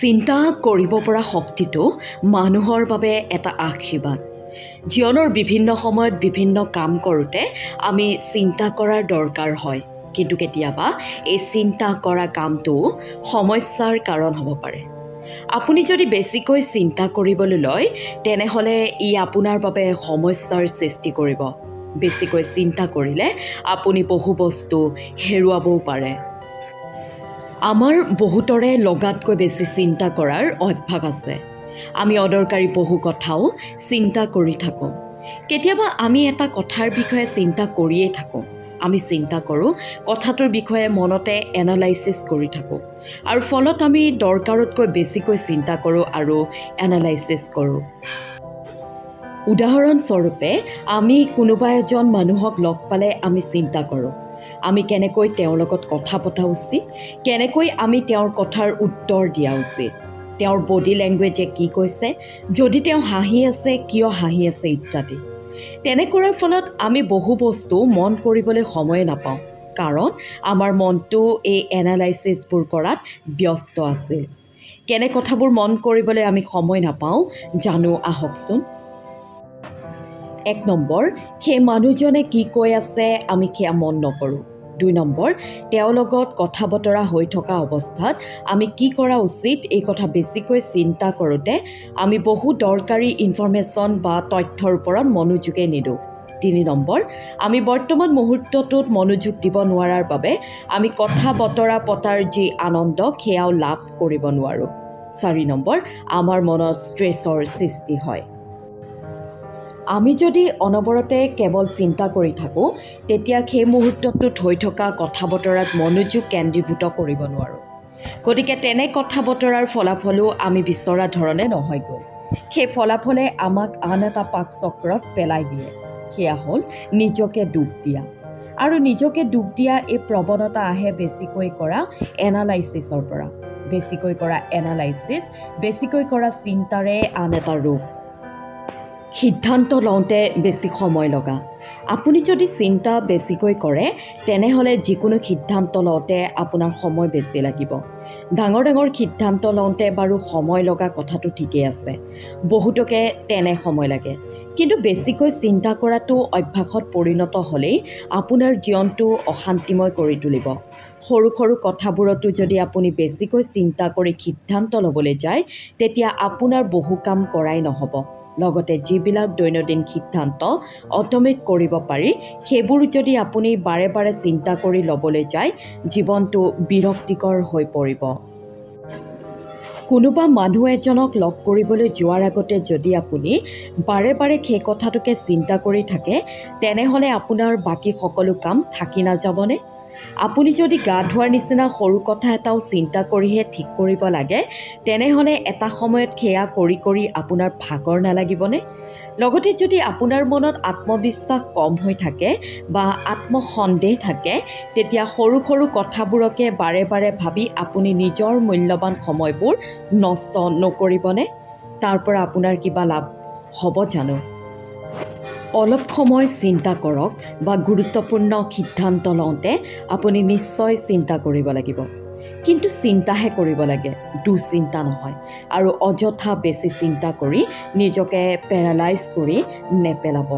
চিন্তা কৰিব পৰা শক্তিটো মানুহৰ বাবে এটা আশীৰ্বাদ। জীৱনৰ বিভিন্ন সময়ত বিভিন্ন কাম কৰোঁতে আমি চিন্তা কৰাৰ দৰকাৰ হয়, কিন্তু কেতিয়াবা এই চিন্তা কৰা কামটোও সমস্যাৰ কাৰণ হ'ব পাৰে। আপুনি যদি বেছিকৈ চিন্তা কৰিবলৈ লয়, তেনেহ'লে ই আপোনাৰ বাবে সমস্যাৰ সৃষ্টি কৰিব। বেছিকৈ চিন্তা কৰিলে আপুনি বহু বস্তু হেৰুৱাবও পাৰে। আমাৰ বহুতৰে লগাতকৈ বেছি চিন্তা কৰাৰ অভ্যাস আছে। আমি অদৰকাৰী বহু কথাও চিন্তা কৰি থাকোঁ। কেতিয়াবা আমি এটা কথাৰ বিষয়ে চিন্তা কৰিয়েই থাকোঁ। আমি চিন্তা কৰোঁ, কথাটোৰ বিষয়ে মনতে এনালাইচিছ কৰি থাকোঁ আৰু ফলত আমি দৰকাৰতকৈ বেছিকৈ চিন্তা কৰোঁ আৰু এনালাইচিছ কৰোঁ। উদাহৰণস্বৰূপে, আমি কোনোবা এজন মানুহক লগ পালে আমি চিন্তা কৰোঁ, আমি কেনেকৈ তেওঁৰ লগত কথা পতা উচিত, কেনেকৈ আমি তেওঁৰ কথাৰ উত্তৰ দিয়া উচিত, তেওঁৰ বডি লেংগুৱেজে কি কৈছে, যদি তেওঁ হাঁহি আছে কিয় হাঁহি আছে ইত্যাদি। তেনে কৰাৰ ফলত আমি বহু বস্তু মন কৰিবলৈ সময়ে নাপাওঁ, কাৰণ আমাৰ মনটো এই এনালাইচিছবোৰ কৰাত ব্যস্ত আছিল। কেনে কথাবোৰ মন কৰিবলৈ আমি সময় নাপাওঁ, জানো আহকচোন। 1 নম্বৰ, সেই মানুহজনে কি কৈ আছে আমি সেয়া মন নকৰোঁ। 2 নম্বৰ, তেওঁৰ লগত কথা বতৰা হৈ থকা অৱস্থাত আমি কি কৰা উচিত এই কথা বেছিকৈ চিন্তা কৰোঁতে আমি বহু দৰকাৰী ইনফৰ্মেশ্যন বা তথ্যৰ ওপৰত মনোযোগেই নিদিওঁ। 3 নম্বৰ, আমি বৰ্তমান মুহূৰ্তটোত মনোযোগ দিব নোৱাৰাৰ বাবে আমি কথা বতৰা পতাৰ যি আনন্দ সেয়াও লাভ কৰিব নোৱাৰোঁ। 4 নম্বৰ, আমাৰ মনত ষ্ট্ৰেছৰ সৃষ্টি হয়। আমি যদি অনবৰতে কেৱল চিন্তা কৰি থাকোঁ, তেতিয়া সেই মুহূৰ্তটোত হৈ থকা কথা বতৰাত মনোযোগ কেন্দ্ৰীভূত কৰিব নোৱাৰোঁ। গতিকে তেনে কথা বতৰাৰ ফলাফলো আমি বিচৰা ধৰণে নহয়গৈ। সেই ফলাফলে আমাক আন এটা পাকচক্ৰত পেলাই দিয়ে, সেয়া হ'ল নিজকে দোষ দিয়া। আৰু নিজকে দোষ দিয়া এই প্ৰৱণতা আহে বেছিকৈ কৰা এনালাইচিছৰ পৰা। বেছিকৈ কৰা এনালাইচিছ, বেছিকৈ কৰা চিন্তাৰে আন এটা ৰূপ। সিদ্ধান্ত লওঁতে বেছি সময় লগা। আপুনি যদি চিন্তা বেছিকৈ কৰে, তেনেহ'লে যিকোনো সিদ্ধান্ত লওঁতে আপোনাৰ সময় বেছি লাগিব। ডাঙৰ ডাঙৰ সিদ্ধান্ত লওঁতে বাৰু সময় লগা কথাটো ঠিকেই আছে, বহুতকে তেনে সময় লাগে। কিন্তু বেছিকৈ চিন্তা কৰাটো অভ্যাসত পৰিণত হ'লেই আপোনাৰ জীৱনটো অশান্তিময় কৰি তুলিব। সৰু সৰু কথাবোৰতো যদি আপুনি বেছিকৈ চিন্তা কৰি সিদ্ধান্ত ল'বলৈ যায়, তেতিয়া আপোনাৰ বহু কাম কৰাই নহ'ব। লগতে যিবিলাক দৈনন্দিন সিদ্ধান্ত অট'মেট কৰিব পাৰি, সেইবোৰ যদি আপুনি বাৰে বাৰে চিন্তা কৰি ল'বলৈ যায়, জীৱনটো বিৰক্তিকৰ হৈ পৰিব। কোনোবা মানুহ এজনক লগ কৰিবলৈ যোৱাৰ আগতে যদি আপুনি বাৰে বাৰে সেই কথাটোকে চিন্তা কৰি থাকে, তেনেহ'লে আপোনাৰ বাকী সকলো কাম থাকি নাযাবনে? আপুনি যদি গা ধোৱাৰ নিচিনা সৰু কথা এটাও চিন্তা কৰিহে ঠিক কৰিব লাগে, তেনেহ'লে এটা সময়ত সেয়া কৰি কৰি আপোনাৰ ভাগৰ নালাগিবনে? লগতে যদি আপোনাৰ মনত আত্মবিশ্বাস কম হৈ থাকে বা আত্মসন্দেহ থাকে, তেতিয়া সৰু সৰু কথাবোৰকে বাৰে বাৰে ভাবি আপুনি নিজৰ মূল্যৱান সময়বোৰ নষ্ট নকৰিবনে? তাৰ পৰা আপোনাৰ কিবা লাভ হ'ব জানো? অলপ সময় চিন্তা কৰক বা গুৰুত্বপূৰ্ণ সিদ্ধান্ত লওঁতে আপুনি নিশ্চয় চিন্তা কৰিব লাগিব, কিন্তু চিন্তাহে কৰিব লাগে, দুশ্চিন্তা নহয়। আৰু অযথা বেছি চিন্তা কৰি নিজকে পেৰালাইজ কৰি নেপেলাব।